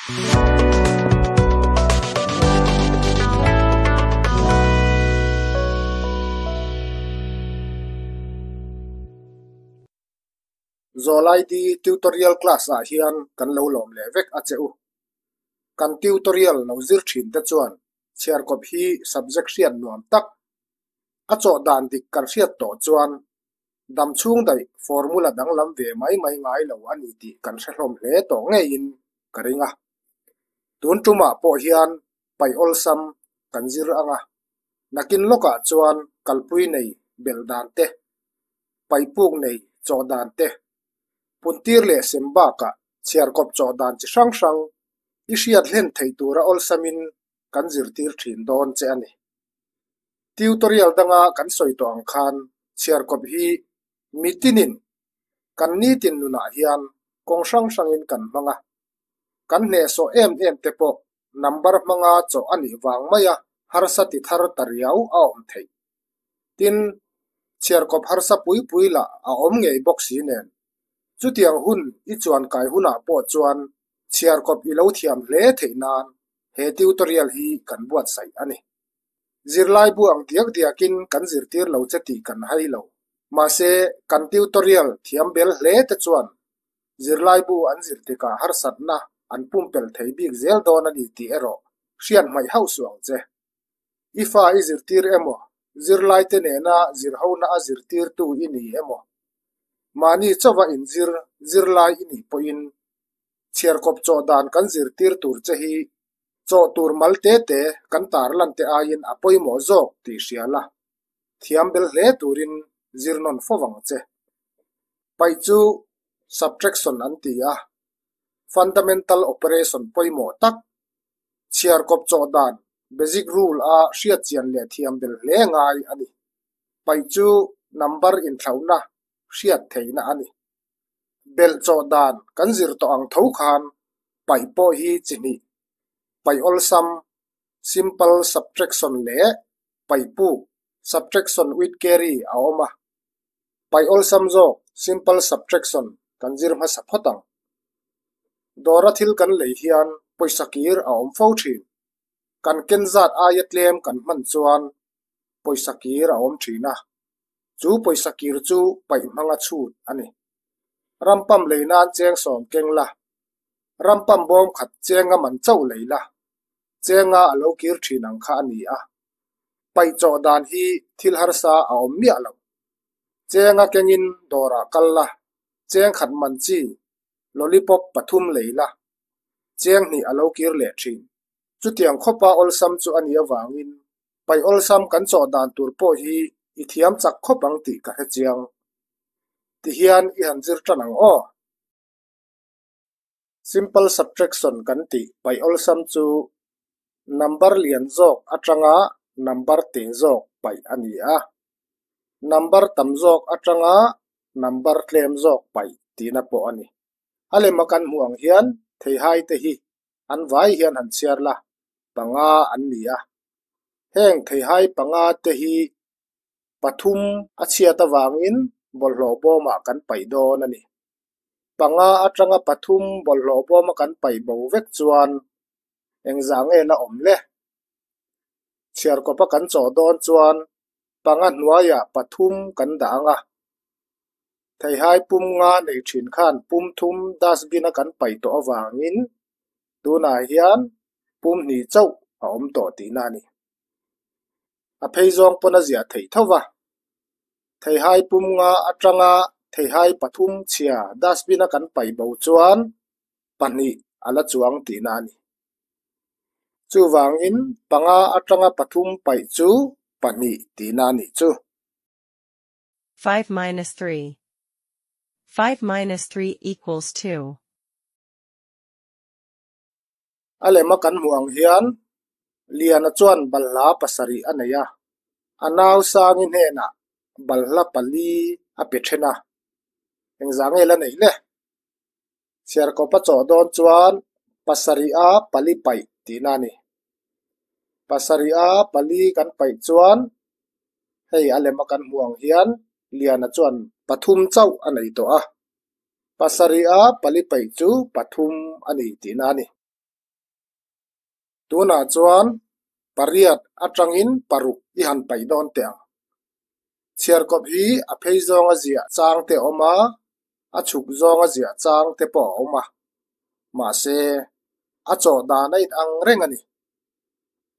Zawlaidi tutorial class ah hian kan lo lawm leh vek a che u. Kan tutorial lo zir thin te chuan chhiarkawp hi subject hriat nuam tak a chawh dan dik kan hriat tawh chuan dam chhung daih formula danglam ve mai mai ngai lo a ni tih kan hre hlawm hle tawh ngeiin ka ring a. Tun tumah pawh hian paih awlsam kan zir ang a, nakin lawkah chuan kalpui nei belh dan te, paihpuk nei chawh dan te, puntir leh sem bakah chhiarkawp chawh dan chi hrang hrang i hriat hlen theih tura awlsamin kan zirtir thin dawn che a ni. Tutorial danga kan sawi tawh ang khan chhiarkawp hi mitinin kan nitin nunah hian kawng hrang hrangin kan hmang a, kan hnehsawh em em te pawh number hmanga chawh a nih vang maia harsa ti thar ta riau a awm theih. Tin, chhiarkawp harsa pui pui lah a awm ngei bawk si nen. Chutiang hun i chuan kai hunah pawh chuan chhiarkawp i lo thiam hle theih nan he tutorial hi kan buatsaih a ni. Zirlaibu ang diak diakin kan zirtir lo che tih kan hai lo. Mahse, kan tutorial thiam bel hle te chuan zirlaibu an zir tikah harsatna an pumpelh thei bik zel dawn a ni tih erawh hriat hmaih hauh suh ang che. I fa i zirtir emaw, zirlaite nena zirhona a zirtirtu i ni emaw, mahni chauha inzir zirlai i nih pawhin chhiarkawp chawh dan kan zirtir tur che hi chawh tur mal te te kan tarlan te aiin a pawimawh zawk tih hria la, thiam bel hle turin zir nawn fo vang che. Paih chu subtraction an ti a, fundamental operation pawimawh tak, chhiarkawp chawh dan, basic rule, a hriatchian leh thiam bel hle ngai a ni. Paih chu number inthlauhna hriat theihna a ni. Belh chawh dan kan zir tawh ang tho khan paih pawh hi chi hnih, paih awlsam, simple subtraction, leh paih puk, subtraction with carry, a awm a. Paih awlsam zawk, simple subtraction, kan zir hmasa phawt ang. Dawra thil kan lei hian pawisa kir a awm fo thin. Kan ken zat aia tlem kan hman chuan pawisa kir a awm thin a, chu pawisa kir chu paih hmanga chhut a ni. Rampam lei nan cheng sawm keng la, rampam bawm khat chenga man chauh lei la, chenga a lo kir thin ang kha a ni a. Paih chawh dan hi thil harsa a awm miah lo. Chenga kengin dawrah kal la, cheng khat man chi lollipop pathum lei la, cheng hnih a lo kir leh thin. Chutiang khawpa awlsam chu a nih avangin paih awlsam kan chawh dan tur pawh hi i thiam chak khawp ang tih ka hre chiang. Tihian i han zir tan ang aw. Simple subtraction kan tih paih awlsam chu number lian zawk atanga number te zawk paih a ni a, number tam zawk atanga number tlem zawk paih tihna pawh a ni. A lema kan hmuh ang hian theihai te hi an vai hian han chhiar la, panga an ni a. Heng theihai panga te hi pathum a chhiat avangin bawlhhlawh bawmah kan paih dawn a ni. Panga atanga pathum bawlhhlawh bawma kan paih bo vek chuan engzah nge la awm le? Chhiarkawpa kan chawh dawn chuan panga hnuaiah pathum kan dah ang a. Theihai pum nga nei thin khan pum thum dustbin a kan paih tawh avangin tunah hian pum hnih chauh a awm tawh tihna a ni. A phei zawng pawn a ziah theih tho va. Theihai pum nga atanga theihai pathum chhia dustbin a kan paih bo chuan pahnih a la chuang tihna a ni. Chuvangin panga atanga pathum paih chu pahnih tihna a nih chu. 5 minus 3. 5 minus 3 equals 2. A lema kan hmuh ang hian Liana chuan balhla pasarih a nei a, a nau Sangi hnenah balhla pali a pe then a. Engzah nge la neih le? Chhiarkawp a chawh dawn chuan pasarih a pali paih tihna a ni. Pasarih a pali kan paih chuan hei a lema kan hmuh ang hian Liana chuan pathum chauh a nei tawh a. Pasarih a pali paih chu pathum a ni tihna a ni. Tunah chuan pariat atangin paruk i han paih dawn teh ang. Chhiarkawp hi a phei zawnga ziah chang te a awm a, a chhuk zawnga ziah chang te pawh a awm a. Mahse, a chawh dan a inang reng a ni.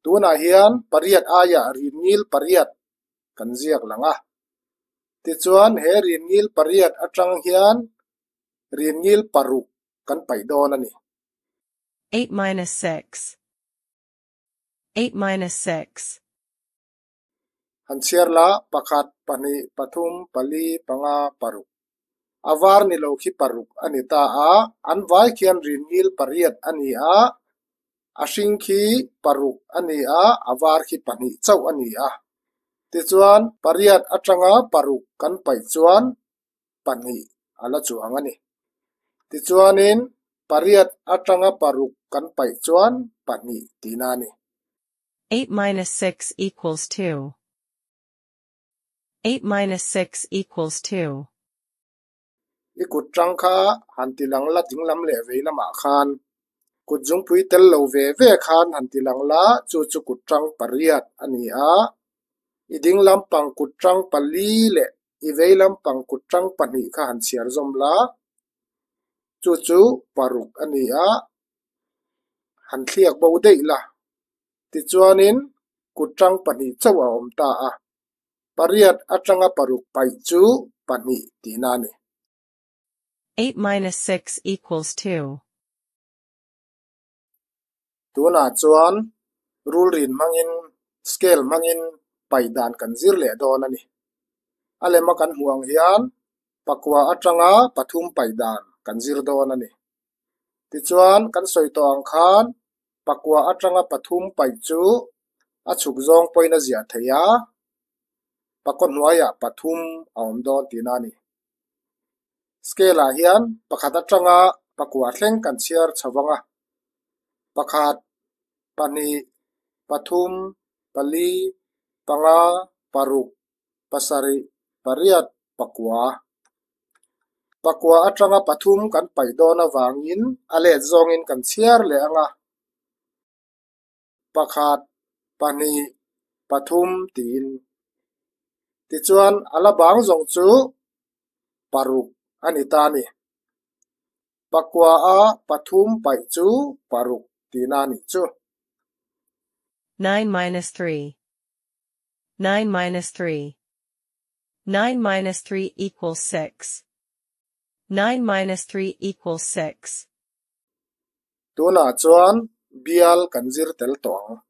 Tunah hian pariat aiah rinngil pariat kan ziak lang a. Tichuan, he rinngil pariat atang hian rinngil paruk kan paih dawn a ni. 8 minus 6. 8 minus 6. Han chhiar la, pakhat, pahnih, pathum, pali, panga, paruk. A var ni lo khi paruk a ni ta a, an vai khian rinngil pariat a ni a, a hring khi paruk a ni a, a var khi pahnih chauh a ni a. Tichuan, pariat atanga paruk kan paih chuan pahnih a la chuang a ni. Tichuanin, pariat atanga paruk kan paih chuan pahnih tihna a ni. 8 minus 6 equals 2. 8 minus 6 equals 2. I kut tang kha han ti lang la dinglam leh vei lamah khan kut zungpui tel lo ve ve khan han ti lang la, chu chu kut tang pariat a ni a. I dinglam pang kut tang pali leh i vei lampang kut tang pahnih kha han chhiar zawm la, chu chu paruk a ni a, han thliak bo daih la. Tichuanin kut tang pahnih chauh a awm ta a, pariat atanga paruk paih chu pahnih tihna a ni. 8 minus 6 equals 2. Tunah chuan rulrin hmangin, scale hmangin paih dan kan zir leh dawn a ni. A lema kan hmuh ang hian pakua atanga pathum paih dan kan zir dawn a ni. Tichuan, kan sawi tawh ang khan pakua atanga pathum paih chu a chhuk zawng pawhin a ziah theih a, pakaw hnuaiah pathum a awm dawn tihna a ni. Scale ah hian pakhat atanga pakua thleng kan chhiar chho vang a, pakhat, pahnih, pathum, pali, panga, paruk, pasarih, pariat, pakua. Pakua atanga pathum kan paih dawn avangin a let zawngin kan chhiar leh ang a, pakhat, pahnih, pathum tiin. Tichuan a la bang zawng chu paruk a ni ta a ni. Pakua a pathum paih chu paruk tihna a nih chu. 9 minus 3. 9 minus 3. 9 minus 3 equals 6. 9 minus 3 equals 6. Tunah chuan bial kan zir tel tawh ang.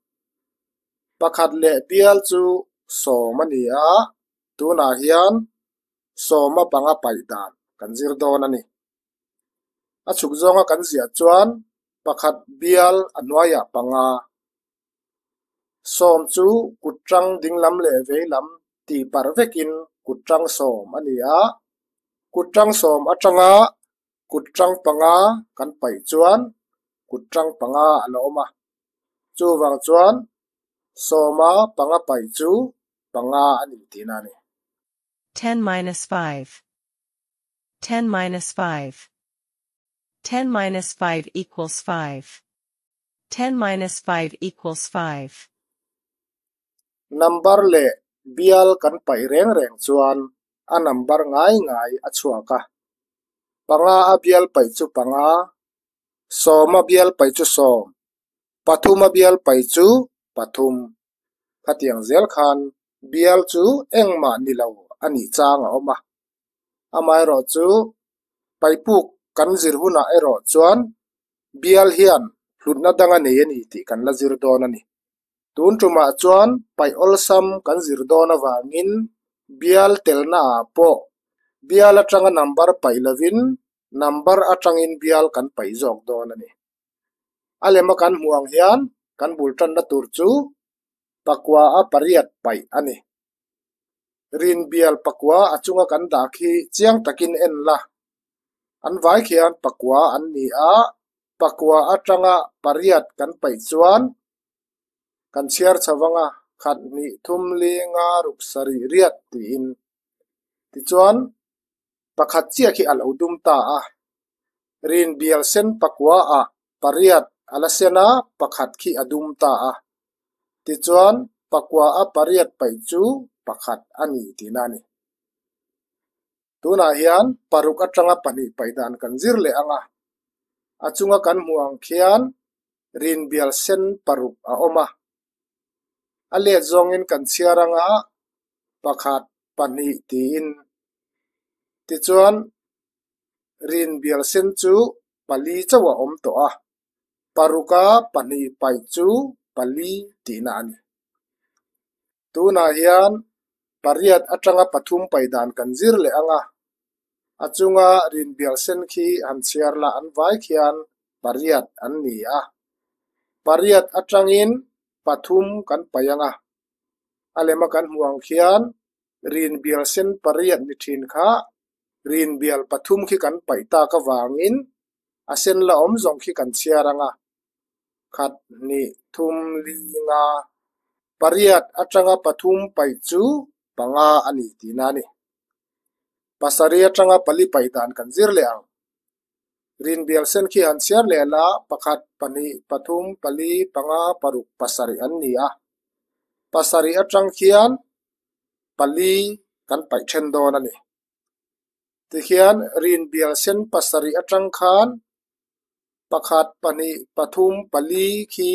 Pakhat leh bial chu sawm a ni a, tunah hian sawma panga paih dan kan zir dawn a ni. A chhuk zawnga kan ziah chuan pakhat bial a hnuaiah panga. Sawm chu kut tang dinglam leh veilam tih parh vekin kut tang sawm a ni a, kut tang sawm atanga kut tang panga kan paih chuan kut tang panga a la awm a. Chuvang chuan sawma panga paih chu panga a ni tihna a ni. 10 minus 5. 10 minus 5. 10 minus 5 equals 5. 10 minus 5 equals 5. Number leh bial kan paih reng reng chuan a number ngai ngai a chhuak a. Panga a bial paih chu panga, sawma bial paih chu sawm, pathuma bial paih chu pathum. Khatiang zel khan bial chu engmah ni lo a nih chang a awm a. Amaherawhchu paihpuk kan zir hunah erawh chuan bial hian hlutna dang a nei a ni tih kan la zir dawn a ni. Tun tumah chuan paih awlsam kan zir dawn avangin bial telnaah pawh bial atanga number paih lovin number atangin bial kan paih zawk dawn a ni. A lema kan hmuh ang hian kan bul tanna tur chu pakua a pariat paih a ni. Rin bial pakua a chunga kan dah khi chiang takin en la. An vai khian pakua an ni a, pakua atanga pariat kan paih chuan kan chhiar chho vang a, khat hnih thum li nga ruk sarih riat tiin. Tichuan, pakhat chiah khi a lo dum ta a. Rin bial sen pakua ah pariat a la sen a, pakhat khi a dum ta a. Tichuan, pakua a pariat paih chu pakhat a ni tihna a ni. Tunah hian paruk atanga pahnih paih dan kan zir leh ang a. A chunga kan hmuh ang khian rinbial sen paruk a awm a. A let zawngin kan chhiar anga pakhat, pahnih tiin. Tichuan, rinbial sen chu pali chauh a awm tawh a, paruka pahnih paih chu pali tihna a ni. Tunah hian pariat atanga pathum paih dan kan zir leh ang a, a chunga rinbial sen khi han chhiar la an vai khian pariat an ni a. Pariat atangin pathum kan paih ang a, a lema kan hmuh ang khian rinbial sen pariat ni thin kha rinbial pathum khi kan paih tak avangin a sen la awm zawng khi kan chhiar ang a, khat, hnih, thum, li, nga, pariat atanga pathum paih chu panga a ni tihna a ni. Pasarih atanga pali paih dan kan zir leh ang. Rinbial sen khi han chhiar leh la, pakhat, pahnih, pathum, pali, panga, paruk, pasarih an ni a. Pasarih atang khian pali kan paih then dawn a ni. Tikhian rinbial sen pasarih atang khan pakhat, pahnih, pathum, pali khi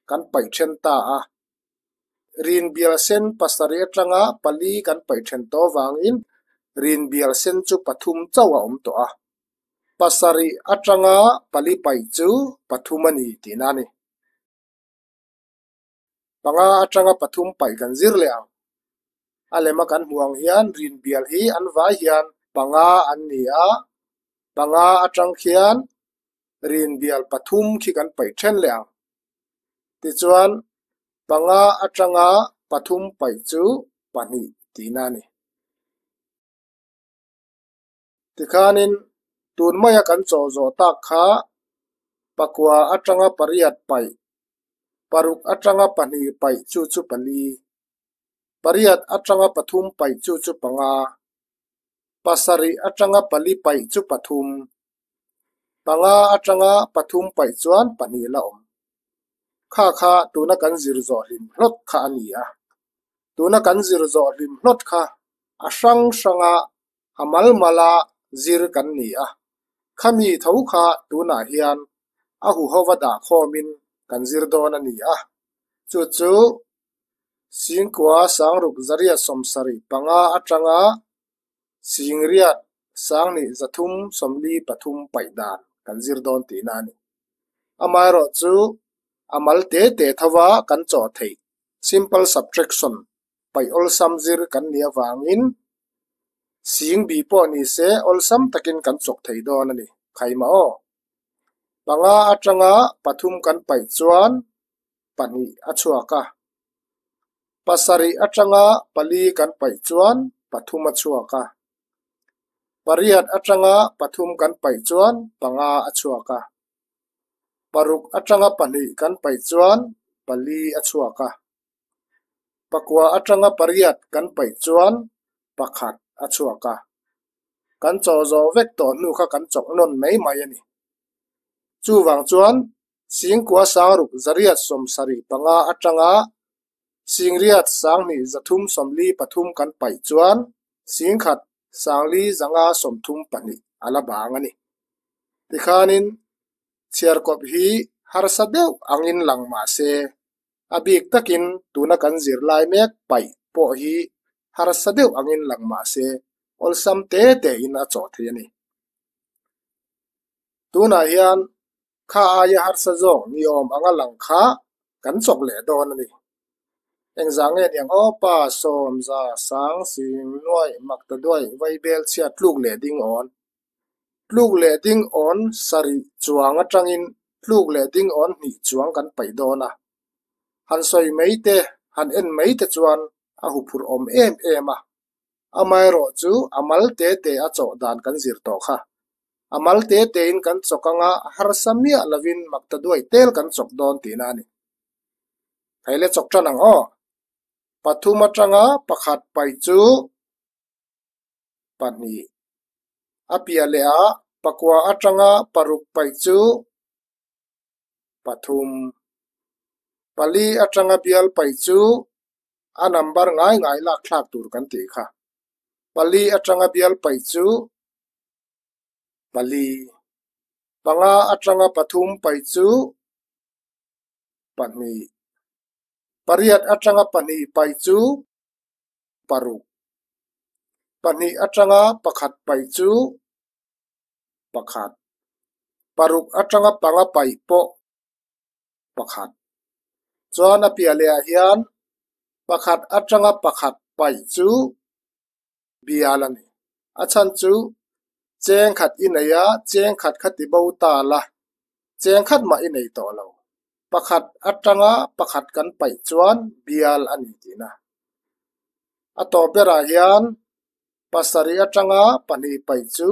kan paih then ta a. Rinbial sen pasarih atanga pali kan paih then tawh avangin rinbial sen chu pathum chauh a awm tawh a. Pasarih atanga pali paih chu pathum a ni tihna a ni. Panga atanga pathum paih kan zir leh ang. A lema kan hmuh ang hian rinbial hi an vai hian panga an ni a, panga atang khian rinbial pathum khi kan paih then leh ang. Tichuan, panga atanga pathum paih chu pahnih tihna a ni. Tikhanin tun maia kan chawh zawh tak kha pakua atanga pariat paih, paruk atanga pahnih paih chu chu pali, pariat atanga pathum paih chu chu panga, pasarih atanga pali paih chu pathum, panga atanga pathum paih chuan pahnih la awm. Kha kha tuna kan zir zawh hlim hlawt kha a ni a. Tuna kan zir zawh hlim hlawt kha a hrang hranga a mal mala zir kan ni a, khami tho kha tunah hian a huhova dah khawmin kan zir dawn a ni a, chu chu Singkua Sangruk Zariat sawmsarih panga atanga Singriat Sanghnih zathum sawmli pathum paih dan kan zir dawn tihna a ni. Amaherawhchu a mal te te thova kan chawh theih, simple subtraction, paih awlsam zir kan nih avangin sing bih pawh ni se awlsam takin kan chawk thei dawn a ni. Khaima aw. Panga atanga pathum kan paih chuan pahnih a chhuak a. Pasarih atanga pali kan paih chuan pathum a chhuak a. Pariat atanga pathum kan paih chuan panga a chhuak a. Paruk atanga pahnih kan paih chuan pali a chhuak a. Pakua atanga pariat kan paih chuan pakhat a chhuak a. Kan chaw zawh vek tawh hnu kha kan chawk nawn mai mai a ni. Chuvang chuan Singkua Sangruk zariat sawmsarih panga atanga Singriat Sanghnih zathum sawmli pathum kan paih chuan Singkhat Sangli zanga sawmthum pahnih a la bang a ni. Tikhanin chhiarkawp hi harsa deuh angin lang mah se A bik takin tuna kan zirlai mek paih pawh hi harsa deuh angin lang mah se awlsam te tein a chawh thei a ni. Tunah hian kha aia harsa zawk ni awm anga lang kha kan chawk leh dawn a ni. Engzah nge niang aw pa sawm za sang sing nuaih mak ta duaih vaibel chhia tluk leh ding awn. Tluk leh ding awn sarih chuang atangin tluk leh ding awn hnih chuang kan paih dawn a. Han sawi mai te, han en mai te chuan a huphurh awm em em a. Amaherawh chu a mal te te a chawh dan kan zir tawh kha. A mal te tein kan chawk anga harsa miah lovin makta duai tel kan chawk dawn tihna a ni. Thei le chawk tan ang aw. Pathum atanga pakhat paih chu. pahnih. A piah leh ah pakua atanga paruk paih chu Pathum. Pali atanga bial paih chu a number ngai ngai lak thlak tur kan tih kha. Pali atanga bial paih chu pali. Panga atanga pathum paih chu pahnih. Pariat atanga pahnih paih chu paruk. Pahnih atanga pakhat paih chu pakhat. Paruk atanga panga paih pawh pakhat. Chuan a piah leh ah hian pakhat atanga pakhat paih chu bial a ni. A chhan chu cheng khat i nei a, cheng khat kha ti bo ta la, cheng khat mah i nei tawh lo. Pakhat atanga pakhat kan paih chuan bial a ni tihna. A tawp berah hian pasarih atanga pahnih paih chu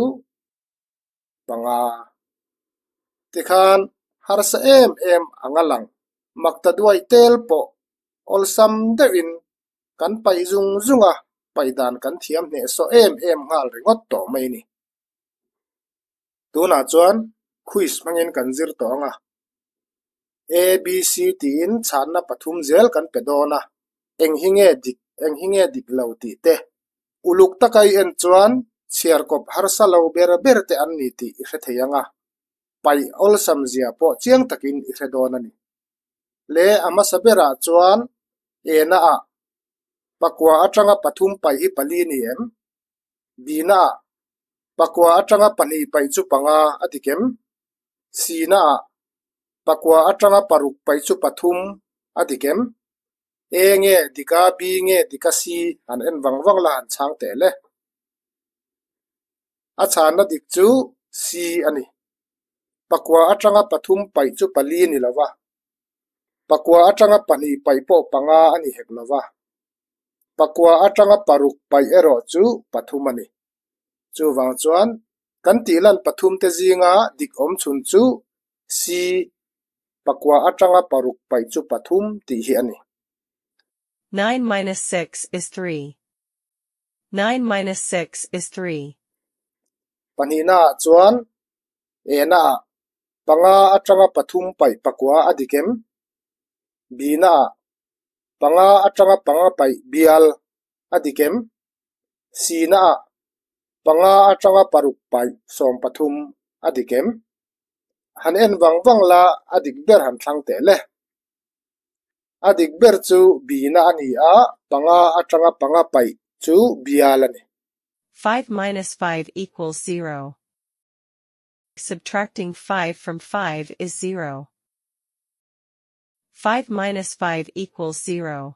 panga. Tikhan harsa em em ang a lang. Makta duai tel pawh awlsam deuhin kan paih zung zung a, paih dan kan thiam hnehsawh em em nghal ringawt tawh mai a ni. Tunah chuan quiz hmangin kan zir tawh ang a. A, B, C tiin chhanna pathum zel kan pe dawn a, eng hi nge dik, eng hi nge dik lo tih te. Uluk taka i en chuan chhiarkawp harsa lo ber ber te an ni tih i hre thei ang a, paih awlsam zia pawh chiang takin i hre dawn a ni. Le a hmasa berah chuan ena ah pakua atanga pathum paih hi pali ni em? Bina ah pakua atanga pahnih paih chu panga a dik em? Sina ah pakua atanga paruk paih chu pathum a dik em? A nge dik a, B nge dik a, C han en vang vang la han chhang teh le. A chhanna dik chu C a ni. Pakua atanga pathum paih chu pali a ni lo va, pakua atanga pahnih paih pawh panga a ni hek lo va, pakua atanga paruk paih erawh chu pathum a ni. Chuvang chuan kan tihlan pathum te zinga dik awm chhun chu C, pakua atanga paruk paih chu pathum tih hi a ni. 9 minus 6 is 3. 9 minus 6 is 3. Pahnihna ah chuan ena ah panga atanga pathum paih pakua a dik em? Bina ah panga atanga panga paih bial a dik em? Sina ah panga atanga paruk paih sawm pathum a dik em? Han en vang vang la a dik ber han thlang teh le. A dik ber chu bina a ni a, panga atanga panga paih chu bial a ni. 5 minus 5 equals 0. Subtracting 5 from 5 is 0. 5 minus 5 equals 0.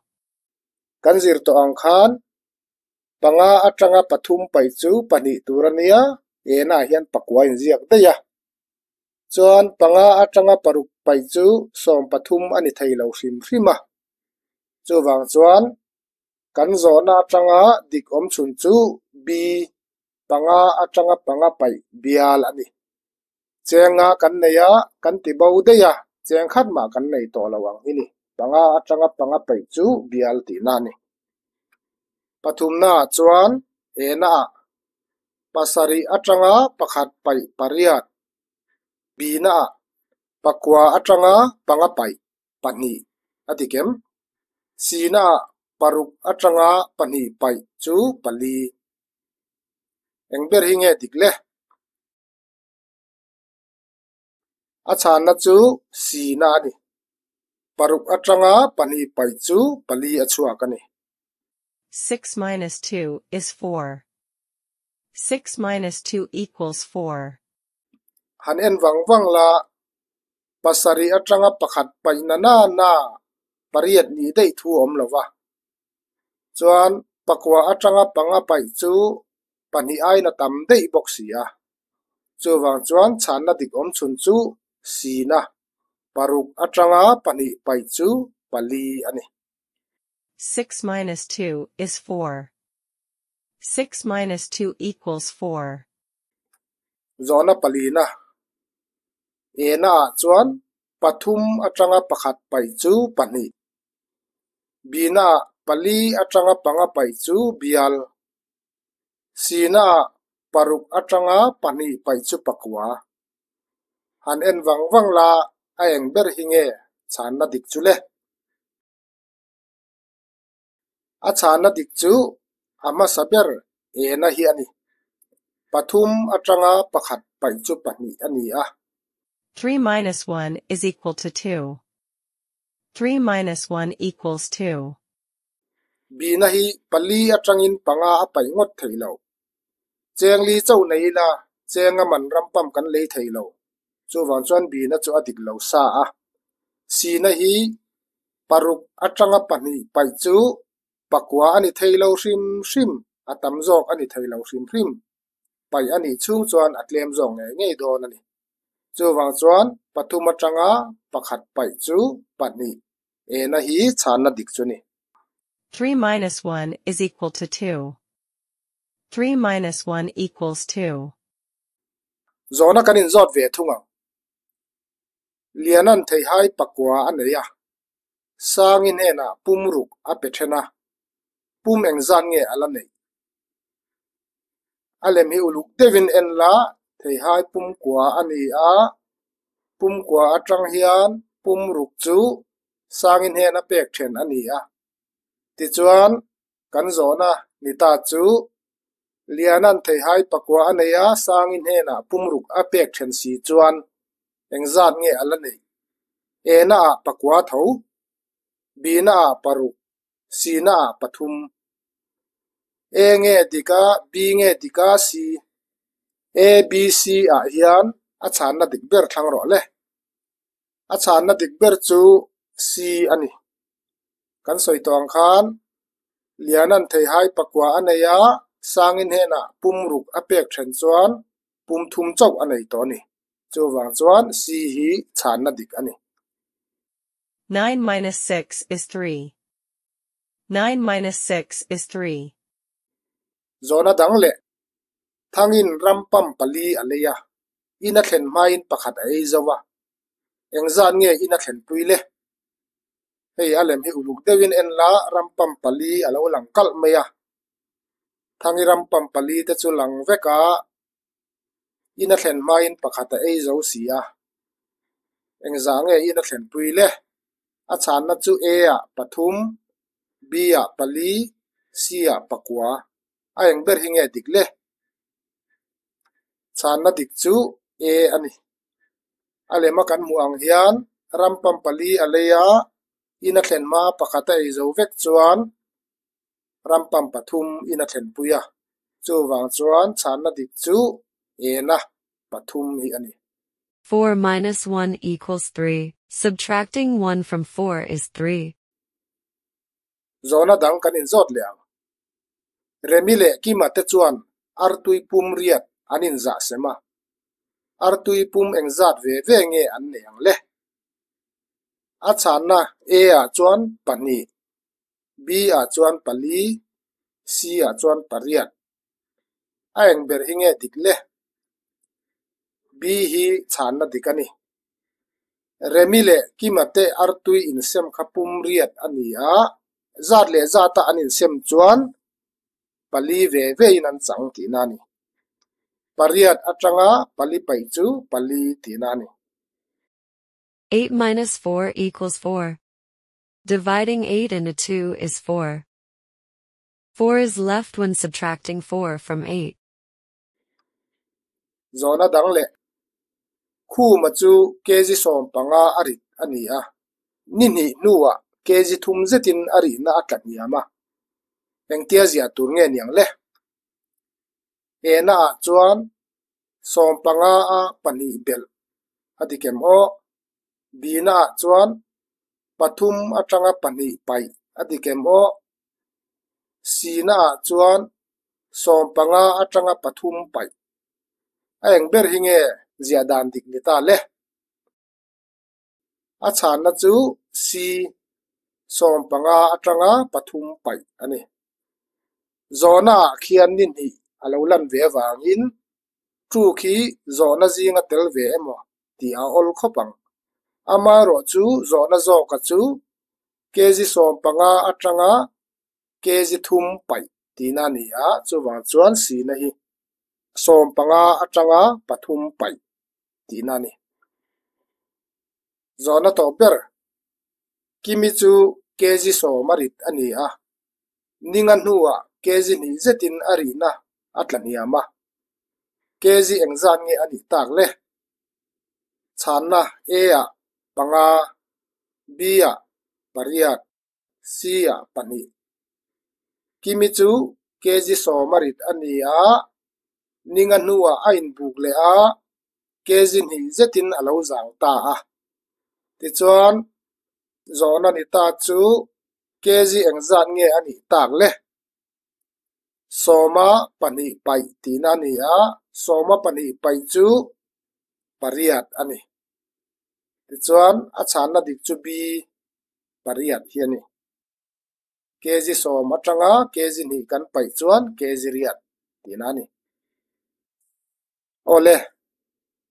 Kan zir tawh ang khan panga atanga pathum paih chu pahnih tur a nia, enah hian pakua inziak daih a. Chuan panga atanga paruk paih chu sawm pathum a ni thei lo hrim hrim a. Chuvang chuan kan zawhna atanga dik awm chhun chu B, panga atanga panga paih bial a ni. Chenga kan nei a, kan ti bo daih a, cheng khat mah kan nei tawh lo ang hi ni. Panga atanga panga paih chu bial tihna a ni. Pathumnaah chuan enaah pasarih atanga pakhat paih pariat, binaah pakua atanga panga paih pahnih a dik em? Sinaah paruk atanga pahnih paih chu pali. Eng ber hi nge dik le? A chhanna chu sina a ni. Paruk atanga pahnih paih chu pali a chhuak a ni. 6 minus 2 is 4. 6 minus 2 equals 4. Han en vang vang la, pasarih atanga pakhat paih na na na pariat nih daih thu a awm lo va. Chuan pakua atanga panga paih chu pahnih aiin a tam daih bawk si a. Chuvang chuan chhanna dik awm chhun chu sina, paruk atanga pahnih paih chu pali a ni. 6 minus 2 is 4. 6 minus 2 equals 4. Zawhna palina, Ena ah chuan pathum atanga pakhat paih chu pahnih. Bina ah pali atanga panga paih chu bial. Sina ah paruk atanga pahnih paih chu pakua. Han en vang vang la. A eng ber hi nge chhanna dik chu le? A chhanna dik chu a hmasa ber ena hi a ni. Pathum atanga pakhat paih chu pahnih a ni a. 3 minus 1 is equal to 2. 3 minus 1 equals 2. Bina hi pali atangin panga a paih ngawt thei lo. Cheng li chauh nei ila cheng a man ram pam kan lei thei lo. Chuvang chuan bina chu a dik lo sa a. Sina hi paruk atanga pahnih paih chu pakua a ni thei lo hrim hrim, a tam zawk a ni thei lo hrim hrim. Paih a nih chhung chuan a tlem zawk ngei ngei dawn a ni. Chuvang chuan pathum atanga pakhat paih chu pahnih ena hi chhanna dik chu a ni. 3 minus 1 is equal to 2. 3 minus 1 equals 2. Zawhna kan inzawt ve thung ang. Lianan theihai pakua a nei a, Sangi hnenah pum ruk a pe then a, pum engzat nge a la neih? A lem hi uluk deuhin en la, theihai pum kua a ni a, pum kua atang hian pum ruk chu Sangi hnena pek then a ni a. Tichuan, kan zawhna ni ta chu, Lianan theihai pakua a nei a, Sangi hnenah pum ruk a pek then si chuan engzat nge a la neih? Ena ah pakua tho, Bina ah paruk, Sina ah pathum. A nge dik a, B nge dik a, C? A, B, C ah hian a chhanna dik ber thlang rawh le. A chhanna dik ber chu C a ni. Kan sawi tawh ang khan Lianan theihai pakua a nei a, Sangin hnenah pum ruk a pek then chuan pum thum chauh a nei tawh a ni. Chuvang chuan C hi chhanna dik a ni. 9 minus 6 is 3. 9 minus 6 is 3. Zawhna dang leh Thangin ram pam pali a lei a, in a thlen hmain pakhat a ei zo a. Engzat nge in a thlenpui le? Hei a lem hi uluk deuhin en la, ram pam pali a lo lang kalh mai a. Thangi ram pam pali te chu lang vek a, in a thlen hmain pakhat a ei zo si a. Engzah nge in a thlenpui le? A chhanna chu A ah pathum, B ah pali, C ah pakua. A eng ber hi nge dik le? Chhanna dik chu A a ni. A lema kan hmuh ang hian ram pam pali a lei a, in a thlen hma pakhat a ei zo vek chuan ram pam pathum in a thlenpui a. Chuvang chuan chhanna dik chu A na pathum hi a ni. 4 minus 1 equals 3. Subtracting 1 from 4 is 3. Zawhna dang kan inzawt leh ang. Remi leh Kima te chuan artui pum riat an inzah sem a. Artui pum engzat ve ve nge an nei ang le? A chhanna A ah chuan pahnih, B ah chuan pali, C ah chuan pariat. A eng ber hi nge dik le? B hi chhanna dik a ni. Remi leh Kima te artui insem kha pum riat a ni a, zat leh zata an insem chuan pali ve vein an chang tihna a ni. Pariat atanga pali paih chu pali tihna a ni. 8 minus 4 equals 4. Dividing 8 into 2 is 4. 4 is left when subtracting 4 from 8. Zawhna dang leh Khuma chu kg 15 a rit a ni a, ni hnih hnuah kg thum zetin a rihna a tla hniam a. Engtia ziah tur nge niang le? Ena ah chuan 15 a pahnih belh a dik em aw? Bina ah chuan pathum atanga pahnih paih a dik em aw? Sina ah chuan 15 atanga pathum paih. A eng ber hi nge ziah dan dik ni ta le? A chhanna chu C 15 atanga pathum paih a ni. Zawhna ah khian ni hnih a lo lan ve avangin tu khi zawhna zinga tel ve emaw tih a awl khawp ang. Amaherawh chu zawhna zawka chu kg 15 atanga kg thum paih tihna a ni a, chuvang chuan sina hi 15 atanga pathum paih tihna a ni. Zawhna tawh ber, Kimi chu kg sawm a rit a ni a, ninga hnuah kg hnih zetin a rihna a tla hniam a. Kg engzat nge a nih tak le? Chhanna A-ah panga, B-ah pariat, C-ah pahnih. Kimi chu kg sawm a rit a ni a, ninga hnuah a inbuk leh a, kg hnih zetin a lo zang ta a. Tichuan, zawhna ni ta chu kg engzat nge a nih tak le? Sawma pahnih paih tihna a ni a, sawma pahnih paih chu pariat a ni. Tichuan, a chhanna dik chu B, pariat hi a ni. Kg sawm atanga kg hnih kan paih chuan kg riat tihna a ni. Awle,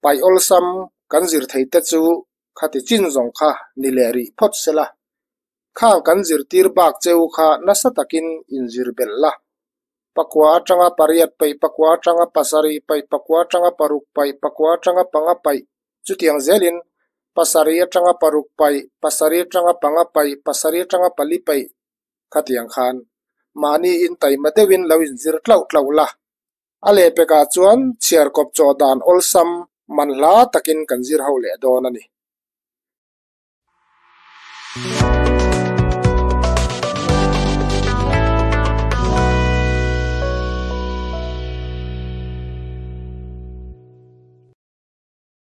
paih awlsam kan zir thei te chu khati chin zawng kha ni leh rih phawt sela. Khang kan zirtir bak cheu kha nasa takin inzir belh la. Pakua atanga pariat paih, pakua atanga pasarih paih, pakua atanga paruk paih, pakua atanga panga paih, chutiang zelin pasarih atanga paruk paih, pasarih atanga panga paih, pasarih atanga pali paih khatiang khan mahni intaima deuhin lo inzir tlauh tlauh la. A lehpekah chuan chhiarkawp chaw dan awlsam man hla takin kan zir ho leh dawn a ni.